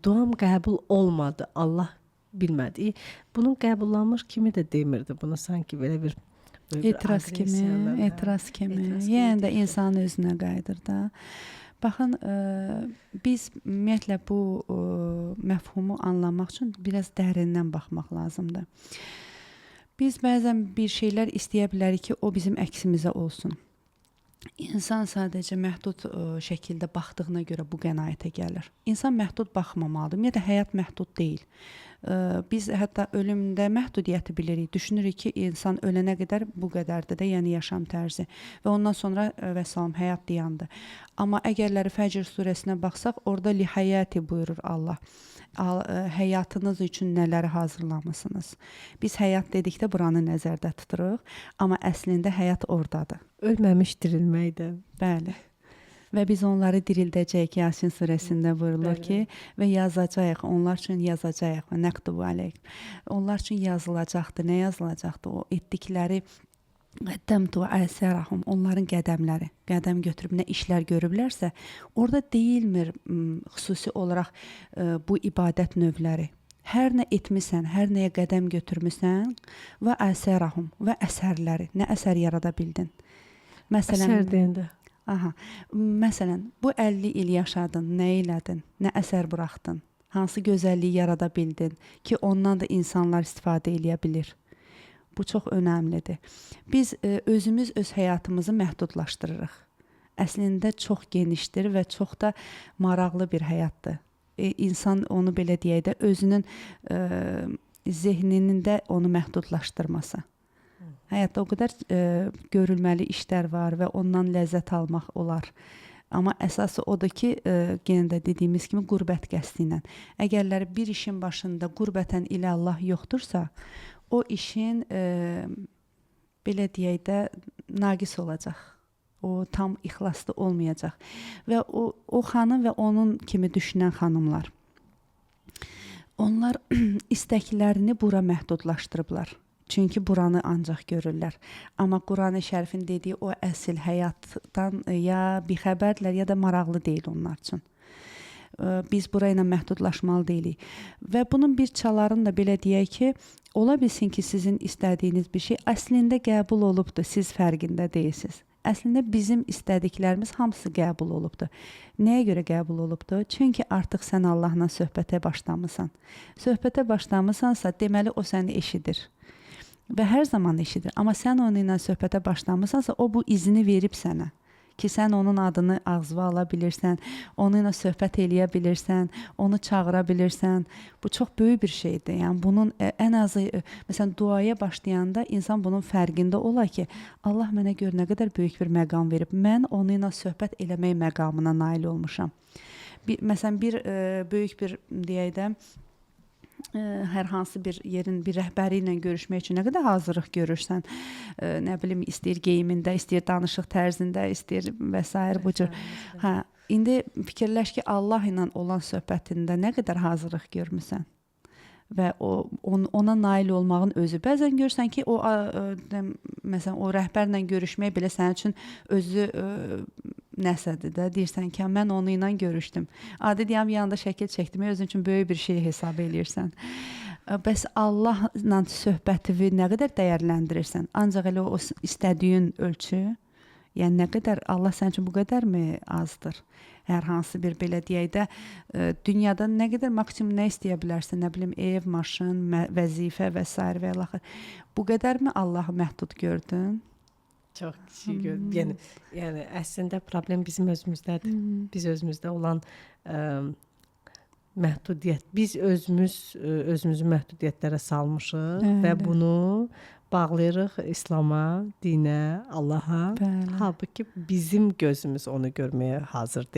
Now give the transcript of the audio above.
Duam qəbul olmadı. Allah bilmədi. Bunun qəbullanmış kimi də demirdi. Bunu sanki belə bir böyle bir Etiraz kimi, aqressiya ilə, etiraz kimi. Etiraz kimi Yenə də deyirdi. insanın özünə qayıdır da. Baxın, biz ümumiyyətlə bu məfhumu anlamaq üçün biraz dərindən baxmaq lazımdır. Biz bəzən bir şeylər istəyə bilərik ki, o bizim əksimizə olsun. İnsan sadəcə məhdud şəkildə baxdığına görə bu qənaətə gəlir. İnsan məhdud baxmamalıdır. Ümumiyyətlə həyat məhdud deyil. Biz hətta ölümdə məhdudiyyəti bilirik. Düşünürük ki, insan ölənə qədər bu qədərdir də, yəni yaşam tərzi və ondan sonra vəssalam həyat dayandı. Amma əgərləri Fəcr surəsinə baxsaq, orada li hayati buyurur Allah. Həyatınız üçün nələri hazırlamısınız? Biz həyat dedikdə buranı nəzərdə tuturuq, amma əslində həyat ordadır. Ölməmiş dirilmək də. Bəli. Və biz onları dirildəcəyik. Yasin surəsində buyurulur ki, və yazacağıq, onlar üçün yazacağıq və nəqtubu aleyh. Onlar üçün yazılacaqdır. Nə yazılacaqdır? O etdikləri qəddəmtu əsərahum, onların qədəmləri, qədəm götürüb nə işlər görüblərsə, orada deyilmir xüsusi olaraq bu ibadət növləri. Hər nə etmisən, hər nəyə qədəm götürmüsən və əsərahum və əsərləri, nə əsər yarada bildin. Məsələn, Əsər deyəndə. Aha. Məsələn, bu 50 il yaşadın, nə elədin? Nə əsər buraxdın? Hansı gözəlliyi yarada bildin ki, ondan da insanlar istifadə eləyə bilir? Bu çox önəmlidir. Biz özümüz öz həyatımızı məhdudlaşdırırıq. Əslində çox genişdir və çox da maraqlı bir həyatdır. İnsan onu belə deyək də özünün zehnində onu məhdudlaşdırmasa. Həyatda o qədər görülməli işlər var və ondan ləzzət almaq olar. Amma əsası odur ki, yenə də dediyimiz kimi qürbət qəsdi ilə. Əgərlər bir işin başında qürbətən ilə Allah yoxdursa, o işin belə deyək də naqis olacaq. O tam ixlaslı olmayacaq. Və o xanım və onun kimi düşünən xanımlar, onlar istəklərini bura məhdudlaşdırıblar. Çünki buranı ancaq görürlər. Amma Qurani Şərifin dediyi o əsl həyatdan ya bixəbərdilər, ya da maraqlı deyil onlar üçün. Biz bura ilə məhdudlaşmalı deyilik. Və bunun bir çalarını da belə deyək ki, ola bilsin ki, sizin istədiyiniz bir şey əslində qəbul olubdur, siz fərqində deyilsiniz. Əslində bizim istədiklərimiz hamısı qəbul olubdur. Nəyə görə qəbul olubdur? Çünki artıq sən Allahla söhbətə başlamısan. Söhbətə başlamısansa, deməli o səni eşidir. Və hər zaman eşidir. Amma sən onunla söhbətə başlamısansa, o bu izni verib sənə ki, sən onun adını ağzına ala bilirsən, onunla söhbət eləyə bilirsən, onu çağıra bilirsən. Bu çox böyük bir şeydir. Yəni bunun ən azı məsələn duaya başlayanda insan bunun fərqində ola ki, Allah mənə gör nə qədər böyük bir məqam verib. Mən onunla söhbət eləmək məqamına nail olmuşam. Məsələn bir böyük bir deyək də hər hansı bir yerin bir rəhbəri ilə görüşmək üçün nə qədər hazırlıq görürsən, nə bilim istəyir geyimində, istəyir danışıq tərzində, istəyir və sair bu cür. Hə, indi fikirləş ki, Allah ilə olan söhbətində nə qədər hazırlıq görmüsən və ona nail olmağın özü. Bəzən görürsən ki, o məsələn o rəhbərlə görüşmək belə sənin üçün özü nəsədir də, deyirsən ki, mən onu ilə görüşdüm. Adi deyəm, yanında şəkil çəkdirmək özün üçün böyük bir şey hesab eləyirsən. Bəs Allahla söhbətini nə qədər dəyərləndirirsən? Ancaq elə o istədiyin ölçü, yəni nə qədər Allah sənin üçün bu qədərmi azdır? Hər hansı bir belə deyək də, dünyada nə qədər maksimum nə istəyə bilərsən, nə bilim ev, maşın, vəzifə və sair və ilaxır. Bu qədərmi Allahı məhdud gördün? Çox kiçik gör. Yəni əslində problem bizim özümüzdədir. Biz özümüzdə olan məhdudiyyət, biz özümüz özümüzü məhdudiyyətlərə salmışıq və bunu bağlayırıq İslama, dinə, Allaha. Bəli. Halbuki bizim gözümüz onu görməyə hazır deyil.